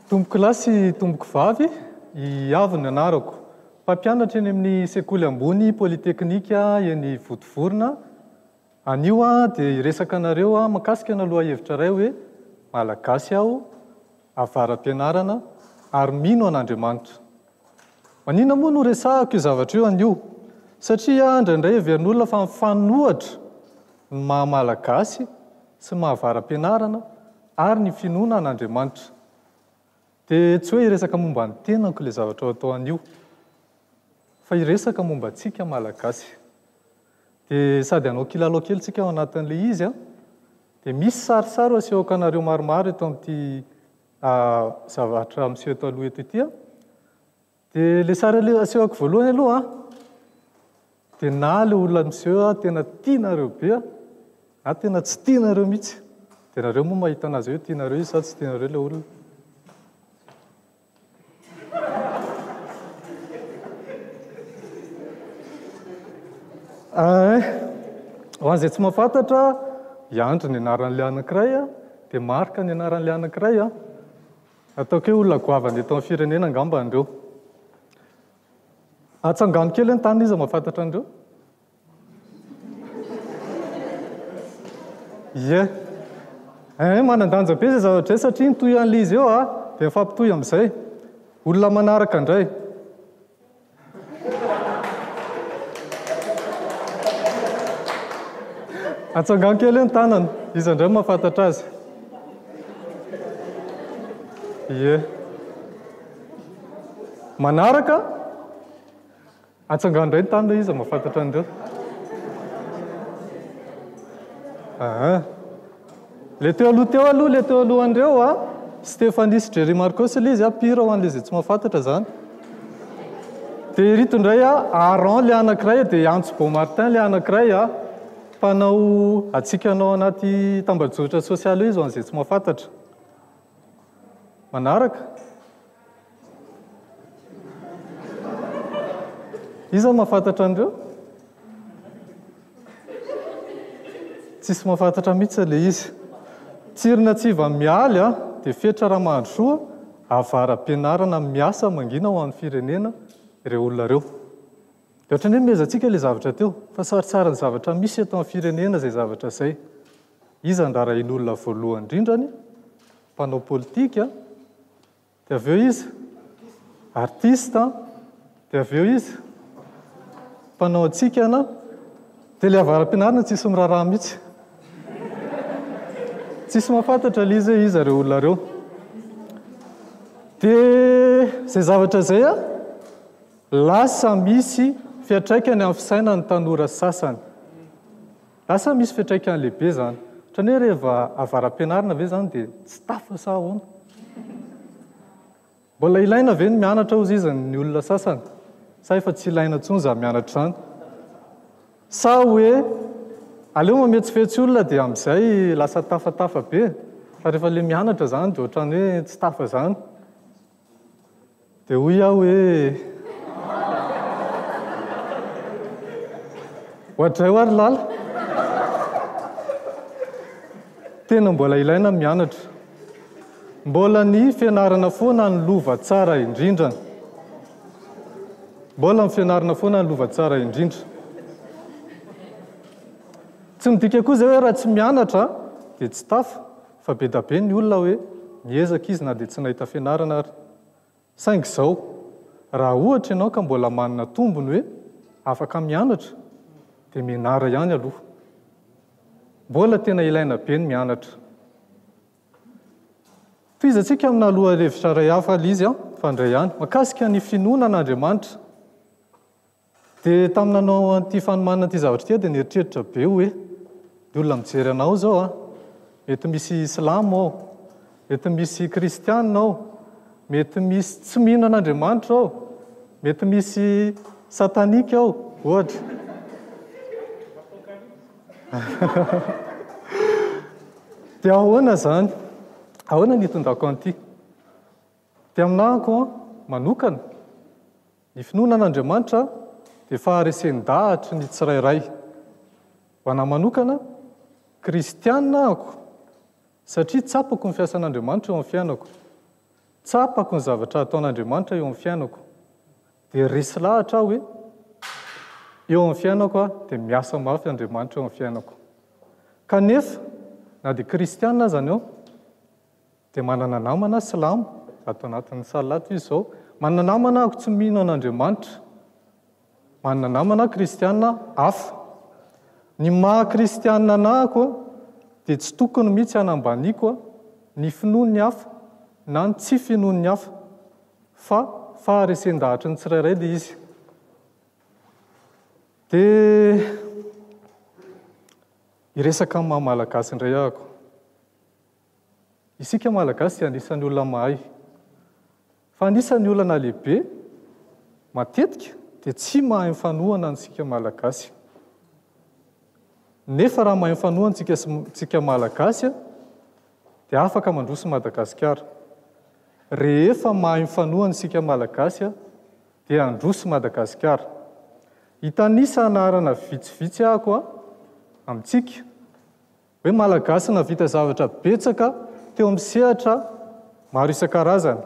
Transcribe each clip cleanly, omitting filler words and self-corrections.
Tompoko lahy sy tompoko vavy, i Avo ny anarako. Mpampianatra eny amin'ny sekoly ambony Polyteknika eny Vontovorona. Anio aho dia hiresaka anareo mahakasika ana lohahevitra iray hoe Malagasy aho, avara-pianarana ary mino an'Andriamanitra. Maninona moa no resahako io zavatra io anio? Satria indraindray heverin'olona fa mifanohitra ny maha Malagasy sy ny maha avara-pianarana ary ny finoana an'Andriamanitra. Dia tsy hoe hiresaka momba ny tenako ilay zavatra ho atao anio, fa hiresaka momba antsika Malagasy. Dia sady hanao kilalao kely tsika ao anatin'ilay izy an, dia misy sarisary ho asehoko anareo maromaro eto amin'ity zavatra miseho eto aloha eto ity an. Dia ilay sary asehoko voalohany aloha an, dia na ilay olona miseho eo tena tianareo be an, na tena tsy tianareo mihitsy. Dia nareo moa mahita an'azy hoe tianareo izy sa tsy tianareo ilay olona. Ein, ho an'izay tsy mahafantatra, i Andry ny anaran'ilay anankiray, dia Marc ny anaran'ilay anankiray. Ataoko hoe olona goavana eto amin'ny firenena angamba ireo. Atsangano kely ny tanana iza mahafantatra an'ireo? Ie. Eh, manan-danja be izay zavatra izay satria ny toy an'ilay izy eo a, dia mifampitohy amin'izay. Olona manaraka indray. Atsangano kely ny tanana. Iza indray no mahafantatra azy? Ie. Manaraka. Atsangano indray ny tanana iza mahafantatra an'ireo? Aa. Le teo aloha teo aloha, le teo alohan'ireo a, Stéphanie sy Jerry Marcos ilay izy a, pire ho an'ilay izay tsy mahafantatra izany. Dia ireto indray a, Aaron le anankiray dia Antso Beau Martin le anankiray a, mpanao hatsikana ao anaty tambajotra sosialy io izy ho an'izay tsy mahafantatra. Manaraka. Iza no mahafantatra an'ireo? Tsisy mahafantatra mihitsy ilay izy. Tsirina tsiva mialy a, dia Fetra Ramanandrosoa, avara-pianarana miasa mangina ho an'ny firenena ireo olona ireo. Dia ohatran'ny hoe mihezantsika ilay zavatra teo, fa sarotsarin'ny zavatra misy eto amin'ny firenena izay zavatra izay. Iza no rarahian'olona voalohany indrindrany? Mpanao politika, dia avy eo iza? Artiste, dia avy eo iza? Mpanao hatsikana, dia ilay avara-pianarana tsisy miraharaha mihitsy. Tsisy mahafantatra ilay izy hoe iza ireo olona ireo. Dia izay zavatra izay an, lasa misy fiantraikany amin'ny fisainan'ny tanora sasany. Lasa misy fiantraikany lehibe izany. Ohatran'ny hoe reva avara-pianarana ve izany dia tsy tafa sa ahoana? Mbola ilaina ve ny mianatra hozy izy ny olona sasany? Sa efa tsy ilaina intsony izany mianatra izany? Sa hoe aleo mametsifetsy olona dia amin'izay lasa tafatafa be fa rehefa ilay mianatra izany dia ohatran'ny hoe tsy tafa izany? Dia hoy aho hoe, Oadray hoa ry Lala. Tena mbola ilaina ny mianatra. Mbola ny fianarana foana ny lova tsara indrindra. Mbola ny fianarana foana ny lova tsara indrindra. Tsy midika koa izay hoe raha tsy mianatra dia tsy tafa. Fa be da be ny olona hoe niezaka izy na dia tsy nahita fianarana ary. Saingy izao, raha ohatra ianao ka mbola manana tombony hoe afaka mianatra dia mianara ihany aloha. Mbola tena ilaina be ny mianatra. Tohizantsika amina lohahevitra iray hafa ilay izy fa indray ihany, mahakasika ny finoana an'Andriamanitra. Dia tamin'ny nanao an'ity fanomanana ity zavatra ity aho dia nieritreritra be hoe, ny olona mijery anao izao an, mety misy silamo ao, mety misy kristiana ao, mety misy tsy mino an'Andriamanitra ao, mety misy satanika ao, ohatra. Dia ahoana izany? Ahoana ny hitondrako an'ity? Dia aminahako manokana, Ny finoana an'Andriamanitra dia faharesen-dahatry ny tsirairay. Ho anà manokana, kristiana ahako satria tsapako ny fiasan'Andriamanitra eo amin'ny fiainako. Tsapako ny zavatra ataon'Andriamanitra eo amin'ny fiainako. Dia resy lahatra aho hoe eo amin'ny fiainako aho dia miasa mafy Andriamanitra eo amin'ny fiainako. Kanefa na dia kristiana aza aho dia manana namana silamo, ato anatin'ny salle ato izy izao, manana namana aho tsy mino an'Andriamanitra. Manana namana kristiana hafa. Ny maha kristiana anahako dia tsy tokony mihitsy hanambaniako ny finoan'ny hafa na ny tsy finoan'ny hafa fa faharesen-dahatry ny tsirairay ilay izy. Dia hiresaka amin'ny maha malagasy indray ahako. Isika Malagasy dia anisan'ny olona mahay. Fa anisan'ny olana lehibe matetika dia tsy mahay mifanohana antsika Malagasy. Nefa raha mahay mifanohana tsika sy tsika Malagasy dia afaka mandroso Madagasikara. Rehefa mahay mifanohana isika Malagasy dia handroso Madagasikara. Hitanisa anarana vitsivitsy ahako amintsika. Hoe Malagasy nahavita zavatra betsaka teo amin'ny sehatra maro isan-karazany.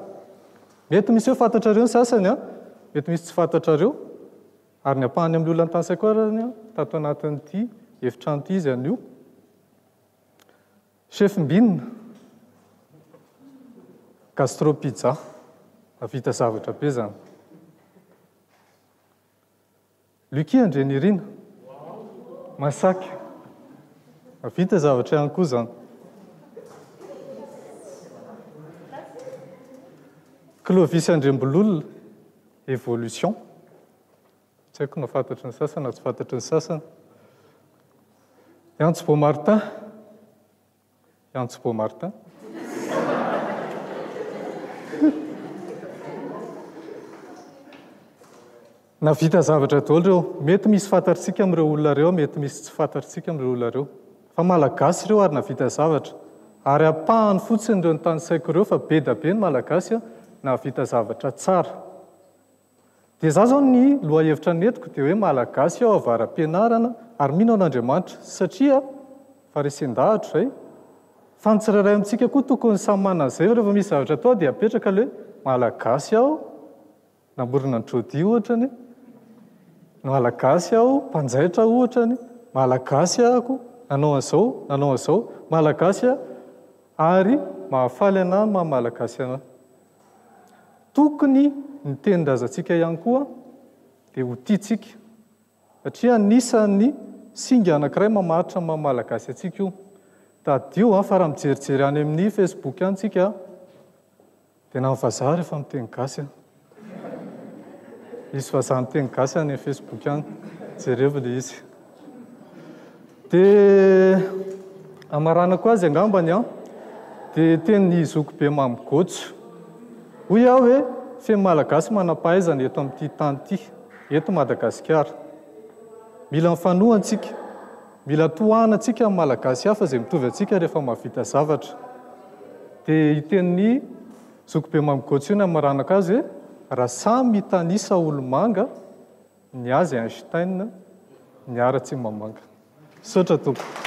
Mety misy hoe fantatrareo ny sasany an, mety misy tsy fantatrareo, ary ny ampahany amin'ny olona nitanisaiko ary an, tato anatin'ity efitrano ity izy anio. Chef Mbinina, Gastro Pizza, nahavita zavatra be izany. Lucky Andrianirina, Masaka. Vita zavatra ihany koa izany. Clovis Andriambololona, Evolution. Tsy haiko na fantatry ny sasany na tsy fantatry ny sasany. Iantso Martin. Iantso Martin. Nahavita zavatra daholo ireo. Mety misy fantatritsika amin'ireo olona ireo, mety misy tsy fantatritsika amin'ireo olona ireo. Fa Malagasy ireo ary nahavita zavatra. Ary ampahany fotsiny ireo notanisaiko ireo fa be da be ny Malagasy nahavita zavatra tsara. Dia za zao ny lohahevitra nentiko dia hoe Malagasy aho avara-pianarana ary mino an'Andriamanitra satria faharesen-dahatra izay fa ny tsirairay amintsika koa tokony samy manana an'izay rehefa misy zavatra atao dia apetraka ilay hoe Malagasy aho namorona ny Jody ohatrany, Malagasy aho mpanjaitra ohatrany, Malagasy ahako nanao an'izao, nanao an'izao, Malagasy aho ary mahafaly anah ny maha Malagasy anah. Tokony ny tenin-drazantsika ihany koa dia ho tiantsika satria anisan'ny singa anankiray mamaritra ny maha Malagasy antsika io. Tadidio an, fa raha mijerijery any amin'ny Facebook any tsika dia na ny vazaha rehefa miteny gasy an. Misy vazaha miteny gasy any amin'ny Facebook any, jerevo ilay izy. Dia hamaranako azy angambany an, dia tenin'i Zokibe Mamy Gotso. Hoy aho hoe feno Malagasy manam-pahaizana eto amin'ity tany ity, eto Madagasikara. Mila mifanohana tsika, mila tohana tsika amin'ny Malagasy hafa izay mitovy antsika rehefa mahavita zavatra. Dia io tenin'i Zokibe Mamy Gotso io no hamaranako azy hoe raha samy mitanisa olo-manga, Ny azy Einstein, ny ahy Ratsimamanga. Misaotra tompoko.